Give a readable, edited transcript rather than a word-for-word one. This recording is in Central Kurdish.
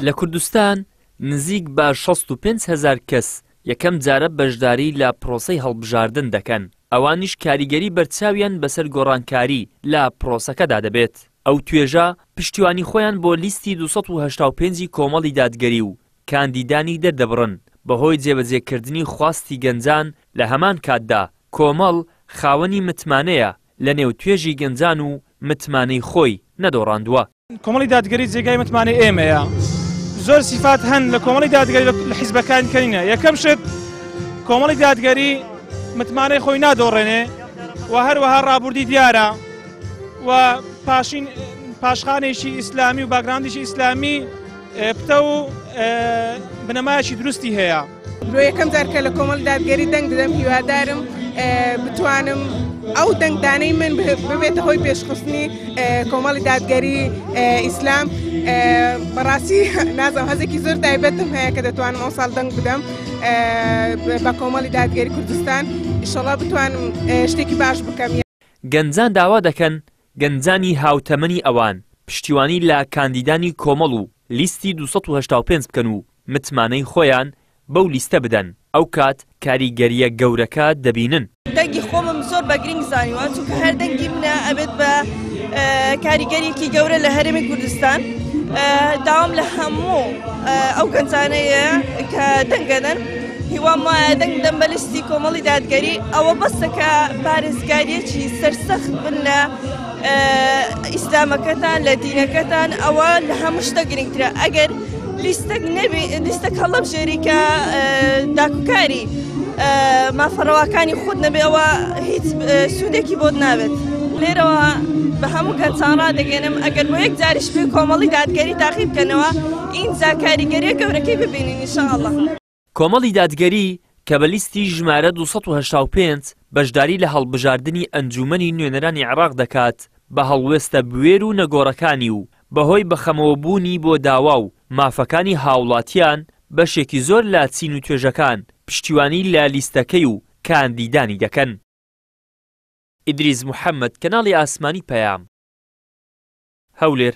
لە کوردستان نزیک بە 65 هەزار کەس یەکەم جارە بەشداری لە پرۆسەی هەڵبژاردن دەکەن، ئەوانیش کاریگەری بەرچاویان بەسەر گۆڕانکاری لە پرۆسەکەدا دەبێت. ئەو توێژە پشتیوانی خۆیان بۆ لیستی 285 ی کۆمەڵی دادگەری و کاندیدانی دەردەبڕن بەهۆی جێبەجێکردنی خواستی گەنجان لە هەمان کاتدا کۆمەڵ خاوەنی متمانەیە لەنێو توێژی گەنجان و متمانەی خۆی نەدۆڕاندووە. کۆمەڵی دادگەری جێگای متمانەی ئێمەیە. زۆر سیفات هەن لە کۆمەڵی دادگەری لە حیزبەکان کە نینە. یەکەم شت کۆمەڵی دادگەری متمانەی خۆی نادۆڕێنێ و هەروەها ڕابوردی دیارە و پاشین پاشخانێکی ئیسلامی و باگراندێکی ئیسلامی پتە و بنەمایەکی دروستی هەیە. بۆ یەکەم جار کە لە کۆمەڵی دادگەری دەنگ دەدەم هیوادارم بتوانم ئەو دەنگدانەی من ببێتە هۆی پێشخستنی کۆمەڵی دادگەری ئیسلام بەڕاستی نازم هەزێکی زۆر تایبەتم هەیە کە دەتوانم ئەو ساڵ دەنگ بدەم بە کۆمەڵی دادگەری کوردستان ئیشەڵا بتوانم شتێکی باش بکەم. گەنجان داوا دەکەن گەنجانی هاوتەمەنی ئەوان پشتیوانی لە کاندیدانی کۆمەڵ و لیستی 285 بکەن و متمانەی خۆیان بەو لیستە بدەن، ئەوکات کاریگەرییە گەورەکە دەبینن. دەنگی خۆمم زۆر بە گرینگ زانیوە چونکە هەر دەنگی منە ئەبێت بە کاریگەریەکی گەورە لە هەرێمی کوردستان داوام لە هەموو ئەو گەنجانەیە کە دەنگەدەن هیوام وایە دەنگ بدەن بە لیستی کۆمەڵی دادگەری ئەوە بەسە کە پارێزگاریەکی سەرسەخت بن لە ئیسلامەکەتان لە دینەکەتان ئەوە لە هەموو شتە گرنگترە ئەگەر لیستەک نەبی لیستەک هەڵبژێری کە داکوکاری مافەڕەواکانی خود نەبێ ئەوە هیچ سوودێکی بۆت نابێت لێرەوە بە هەموو گەنجان ڕادەگەێنم ئەگەر بۆ یەک جاریش بێ کۆمەڵی دادگەری تاقی بکەنەوە ئینجا کاریگەریە گەورەکەی ببینین ان شاء اللە. کۆمەڵی دادگەری کە بە لیستی ژمارە 285 بەشداری لە هەڵبژاردنی ئەنجوومەنی نوێنەرانی عێراق دەکات، بە هەڵوێستە بوێر و نەگۆڕەکانی و بەهۆی بەخەمەوەبوونی بۆ داوا و مافەکانی هاوڵاتیان، بەشێکی زۆر لە چین و توێژەکان پشتیوانی لە لیستەکەی و کاندیدانی دەکەن. ئیدریس محەمەد، کەناڵی ئاسمانی پەیام، هەولێر.